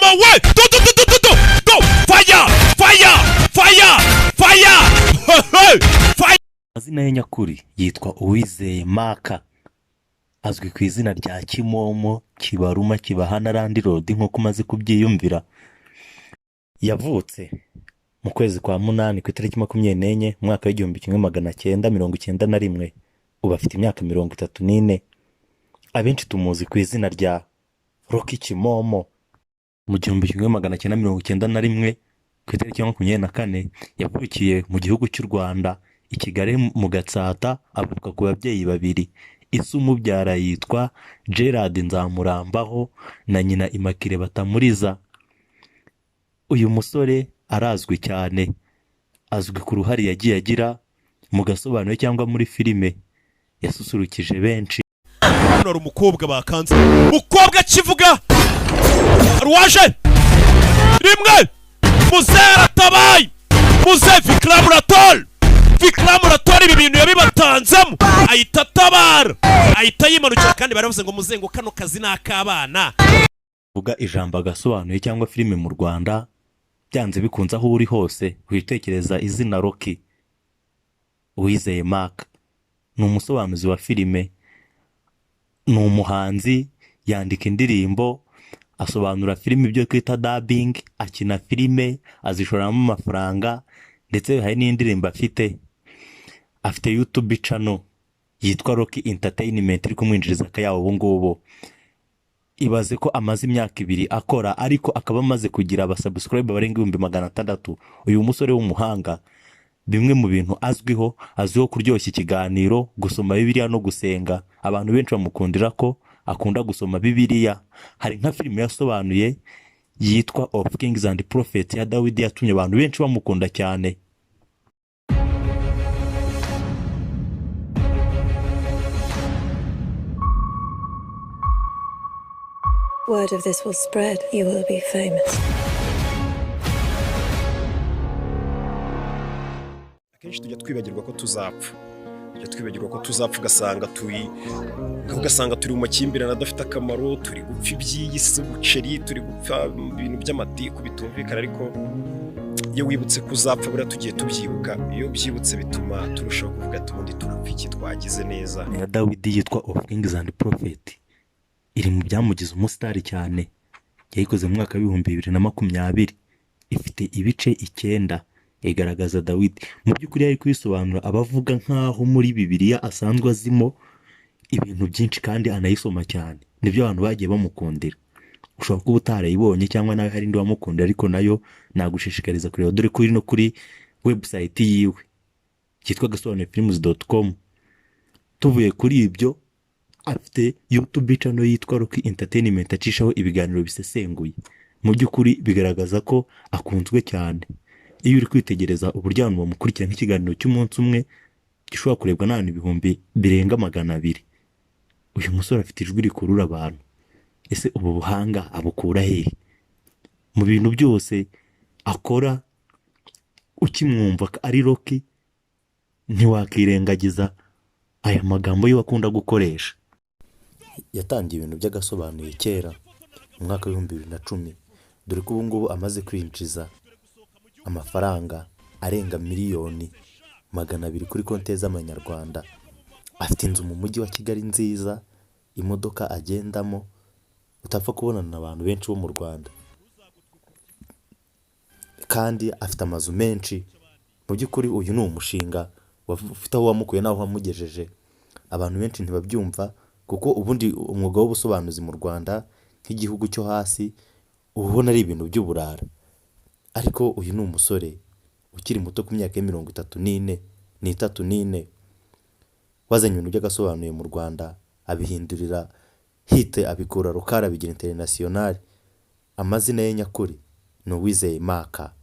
Mama we, do do do do do do do, fire, fire, fire, fire, fire! Amazina ye nyakuri yitwa Uwizeye Maka, azwi ku izina rya Kimomo Kibaruma Kibahana Landlord, nk'uko umaze kubyiyumvira. Yavutse mu kwezi kwa munani ku itariki 24 mu mwaka w'1991, ubu afite imyaka 34. Abenshi tumuzi ku izina rya Rocky Kimomo. Mu 1991 ku itariki ya 24 yavukiye mu gihugu cy'u Rwanda, i Kigali mu Gatsata, avuka ku babyeyi babiri. Ise umubyara yitwa Gerard Nzamurambaho na nyina Immaculée Batamuriza. Uyu musore arazwi cyane, azwi ku ruhare yagiye agira mu gasobanuye cyangwa muri filime yasusurukije benshi. Hano hari umukobwa bakanze, umukobwa akivuga ruwaje rimwe, muzehe aratabaye. Muzehe Vikram Rathore, Vikram Rathore, ibi bintu yabibatanzemo, ahita atabara, ahita yimanukira. Kandi baravuze ngo muzehe, ngo kano kazi ni ak'abana. Vuga ijambo agasobanuye cyangwa filime mu Rwanda, byanze bikunze aho uri hose witekereza izina Rocky Uwizeye Mark. Ni umusobanuzi wa filime, ni umuhanzi, yandika indirimbo, asobanura filime ibyo twita dubbing, akina filime, azishoramo amafaranga, ndetse hari n'indirimbo afite. Afite YouTube channel yitwa Rocky Entertainment iri kumwinjiriza akayabo ubu ngubu. Ibaze ko amaze imyaka 2 akora, ariko akaba amaze kugira abasubscribe barenga 600,000. Uyu musore w'umuhanga, bimwe mu bintu azwiho, azwiho kuryoshya ikiganiro, gusoma Bibiliya no gusenga. Abantu benshi bamukundira ko akunda gusoma Bibiliya. Hari nka filime yasobanuye yitwa Of Kings and Prophets ya Dawidi, yatumye abantu benshi bamukunda cyane. Word of this will spread. You will be famous. Akenshi tujya twibagirwa ko tuzapfa, tujya twibagirwa ko tuzapfa, ugasanga turi mu makimbirane adafite akamaro, turi gupfa iby'iyi si buceri, turi gupfa ibintu by'amatiku bitumvikana. Ariko iyo wibutse ko uzapfa, buriya tugiye tubyibuka, iyo byibutse bituma turushaho kuvuga ati: "Ubundi turapfa iki? Twagize neza." Ya Dawidi yitwa Of Kings and Prophets iri mu byamugize umusitari cyane. Yayikoze mu mwaka w'2020, ifite ibice 9, igaragaza Dawidi. Mu by'ukuri yari kuyisobanura abavuga nk'aho muri Bibiliya asanzwe azimo ibintu byinshi kandi anayisoma cyane. Nibyo abantu bagiye bamukundira. Ushobora kuba utarayibonye cyangwa nawe hari indi wamukundira, ariko nayo nagushishikariza kureba, dore ko iri no kuri website yiwe yitwa gasobanuyefilms.com. Tuvuye kuri ibyo, afite YouTube channel yitwa Rocky Entertainment acishaho ibiganiro bisesenguye. Mu by'ukuri bigaragaza ko akunzwe cyane. Iyo uri kwitegereza uburyo abantu bamukurikira, nk'ikiganiro cy'umunsi umwe gishobora kurebwa n'abantu 200,000. Uyu musore afite ijwi rikurura abantu. Ese ubu buhanga abukura hehe? Mu bintu byose akora, ukimwumva ko ari Rocky, ntiwakirengagiza aya magambo ye akunda gukoresha. Yatangiye ibintu by'agasobanuye kera mu mwaka w'2010, dore ko ubu ngubu amaze kwinjiza amafaranga arenga 200,000,000 kuri konti z'amanyarwanda. Afite inzu mu mujyi wa Kigali nziza, imodoka agendamo utapfa kubonana abantu benshi bo mu Rwanda, kandi afite amazu menshi. Mu by'ukuri uyu ni umushinga ufite aho wamukuye n'aho wamugejeje. Abantu benshi ntibabyumva, kuko ubundi umwuga w'ubusobanuzi mu Rwanda nk'igihugu cyo hasi uba ubona ari ibintu by'uburara. Ariko uyu ni umusore ukiri muto ku myaka ye 34 n'itatu n'ine, wazanye ibintu by'agasobanuye mu Rwanda, abihindurira hit, abikura local, abigira international. Amazina ye nyakuri ni Uwizeye Maka,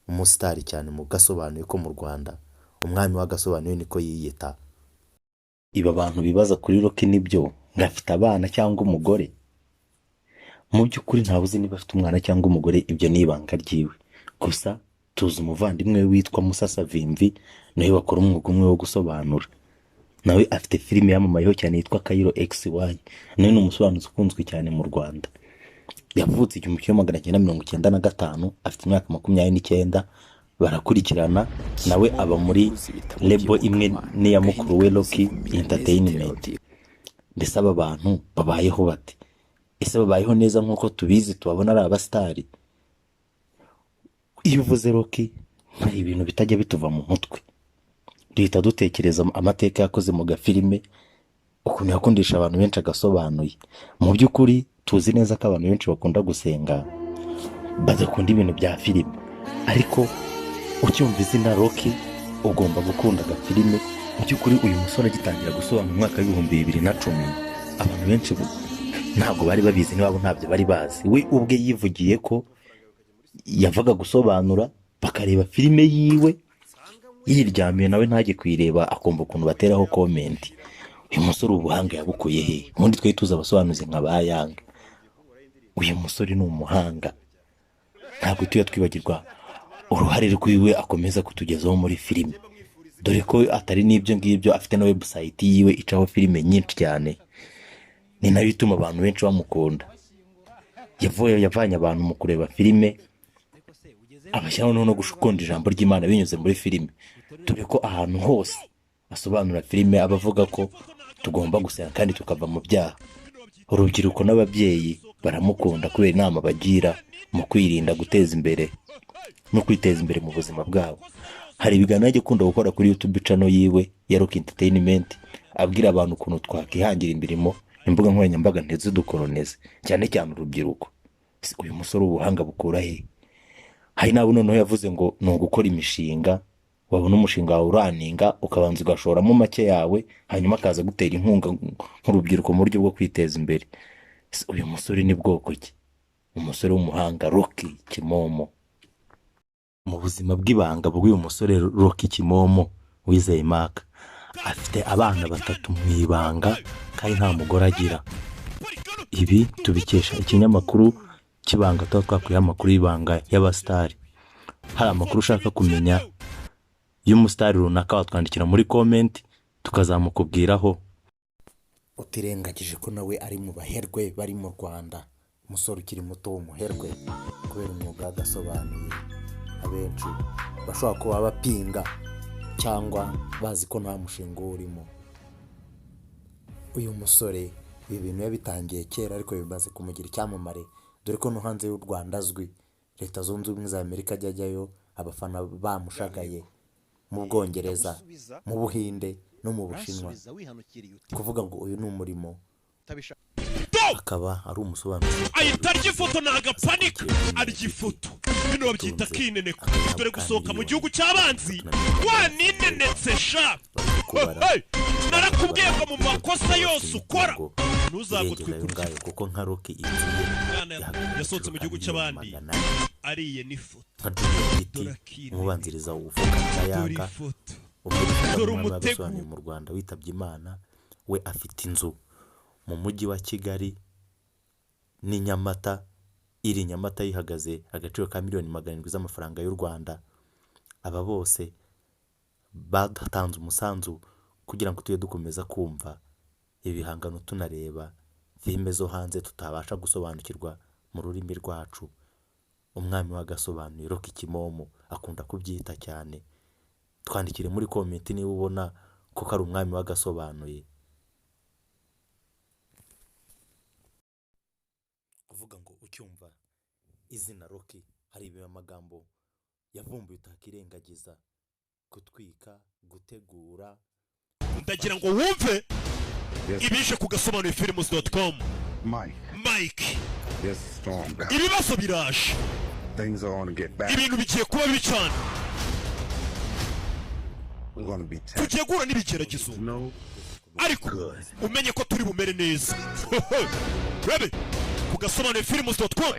umusitari cyane mu gasobanuye ko mu Rwanda, umwami w'agasobanuye niko yiyita. Ibi abantu bibaza kuri Rocky nibyo, ngo afite abana cyangwa umugore? Mu by'ukuri ntawe uzi niba afite umwana cyangwa umugore, ibyo ni ibanga ryiwe. Gusa tuzi umuvandimwe we witwa Musa Savimvi, nawe bakora umwuga umwe wo gusobanura. Nawe afite filime yamamayeho cyane yitwa Kayiro XY, nawe ni umusobanuzi ukunzwe cyane mu Rwanda. Yavutse 1995, afite imyaka 29. Barakurikirana, nawe aba muri label imwe n'iya mukuru we, Rocky Entertainment. Mbese aba bantu babayeho bate? Ese babayeho neza nk'uko tubizi, tubabona ari abasitari? Iyo uvuze Rocky, hari ibintu bitajya bituva mu mutwe. Duhita dutekereza amateka yakoze mu gafilime, ukuntu yakundisha abantu benshi agasobanuye. Mu by'ukuri tuzi neza ko abantu benshi bakunda gusenga, badakunda ibintu bya filime, ariko ucyumva izina Rocky ugomba gukunda agafilime. Mu by'ukuri uyu musore agitangira gusobanura mu mwaka wa 2010, abantu benshi ntabwo bari babizi, niwabo ntabyo bari bazi. We ubwe yivugiye ko yavaga gusobanura, bakareba filime yiwe yiryamiye, nawe ntajye kuyireba, akumva ukuntu bateraho comment. Uyu musore ubuhanga yabukuye he? Ubundi twari tuzi abasobanuzi nka ba Yanga. Uyu musore ni umuhanga, ntabwo tujya twibagirwa uruhare rwiwe akomeza kutugezaho muri filime, dore ko atari n'ibyo ngibyo, afite na website yiwe icaho filime nyinshi cyane. Ni nayo ituma abantu benshi bamukunda. Yavuye yavanye abantu mu kureba filime, abashyiraho no gukunda ijambo ry'Imana binyuze muri filime, dore ko ahantu hose asobanura filime aba avuga ko tugomba gusenga kandi tukava mu byaha. Urubyiruko n'ababyeyi baramukunda kubera inama bagira mu kwirinda, guteza imbere no kwiteza imbere mu buzima bwabo. Hari ibiganiro ajya akunda gukora kuri YouTube channel yiwe ya Rock Entertainment, abwira abantu ukuntu twakwihangira imirimo, imbuga nkoranyambaga ntizidukoroneze, cyane cyane urubyiruko. Uyu musore ubuhanga bukura he? Hari n'abo noneho yavuze ngo ni ugukora imishinga, wabona umushinga wawe uraninga, ukabanza ugashoramo make yawe, hanyuma akaza gutera inkunga nk'urubyiruko mu buryo bwo kwiteza imbere. Uyu musore ni bwoko ki? Umusore w'umuhanga, Rocky Kimomo. Mu buzima bw'ibanga bw'uyu musore Rocky Kimomo Wizeye Mark, afite abana batatu mu ibanga kandi nta mugore agira. Ibi tubikesha ikinyamakuru cy'ibanga tuba twakuyeho amakuru y'ibanga y'abasitari. Hari amakuru ushaka kumenya y'umusitari runaka, watwandikira muri comment tukazamukubwiraho. Utirengagije ko nawe ari mu baherwe bari mu Rwanda, umusore ukiri muto w'umuherwe kubera umwuga w'agasobanuye, abenshi bashobora kuba bapinga cyangwa bazi ko nta mushinga uwurimo. Uyu musore ibi bintu yabitangiye kera, ariko bimaze kumugira icyamamare, dore ko no hanze y'u Rwanda azwi. Leta Zunze Ubumwe za Amerika ajya ajyayo abafana bamushagaye, mu Bwongereza, mu Buhinde no mu Bushinwa. Kuvuga ngo uyu ni umurimo, akaba ari umusobanuzi. Ahita arya ifoto, ni agapanika, arya ifoto. Bino babyita kineneko. Dore gusohoka mu gihugu cy'abanzi waninenetse sha. Hey! Narakubwiye ngo mu makosa yose ukora ntuzagutwe irengera ayo kurya. Ngayo kuko nka Rocky inzu ye Mwana ihagaze yasohotse mu agaciro gihugu ka cy'abandi miliyoni 400. ariye n'ifoto. Nka Junior Giti, Dore akineneka. umubanziriza uvukana na Dore Yanga, ifoto. umwe dufata Dore nk'umwami umutego. w'agasobanuye mu Rwanda witabye Imana, we afite inzu mu mujyi wa Kigali n'i Nyamata. Iri Nyamata yihagaze agaciro ka miliyoni 700 z'amafaranga y'u Rwanda. Aba bose batanze umusanzu kugira ngo tujye dukomeza kumva ibihangano, tunareba filime zo hanze tutabasha gusobanukirwa mu rurimi rwacu. Umwami w'agasobanuye Rocky Kimomo akunda kubyita cyane. Twandikire muri comment niba ubona ko ari umwami w'agasobanuye. Kuvuga ngo ucyumva izina Rocky, hari amagambo yavumbuye utakirengagiza: gutwika, gutegura. Ndagira ngo wumve ibije ku gasobanuye films.com. Mike, Mike, there's a storm coming. Ibibazo biraje. Things are going to get bad. Ibintu bigiye kuba bibi cyane. We're going to be tested. Tugiye guhura n'ibigeragezo. No, Ariko umenye ko turi bumere neza. Rebe ku gasobanuye films.com.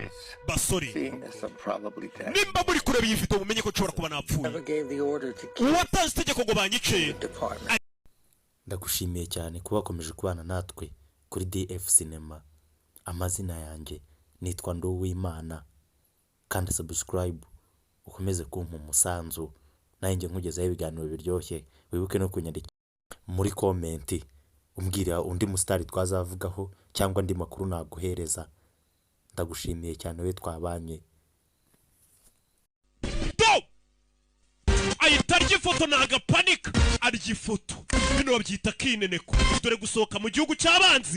Basore, Seeing this, I'm probably dead. nimba muri kureba iyi video, mumenye ko nshobora kuba napfuye. Never gave the order to kill Uwatanze itegeko ngo banyice department. Ndagushimiye cyane kuba wakomeje kubana natwe kuri DF Cinema. Amazina yanjye nitwa Nduwimana. Kandi subscribe ukomeze kumpa umusanzu, nanjye nkugezaho ibiganiro biryoshye. Wibuke no kunyandikira muri comment umbwira undi musitari twazavugaho cyangwa andi makuru naguhereza. Ndagushimiye cyane we twabanye. Do ahita arya ifoto, ni agapanika, arya ifoto. Bino babyita kineneko. Dore gusohoka mu gihugu cy'abanzi.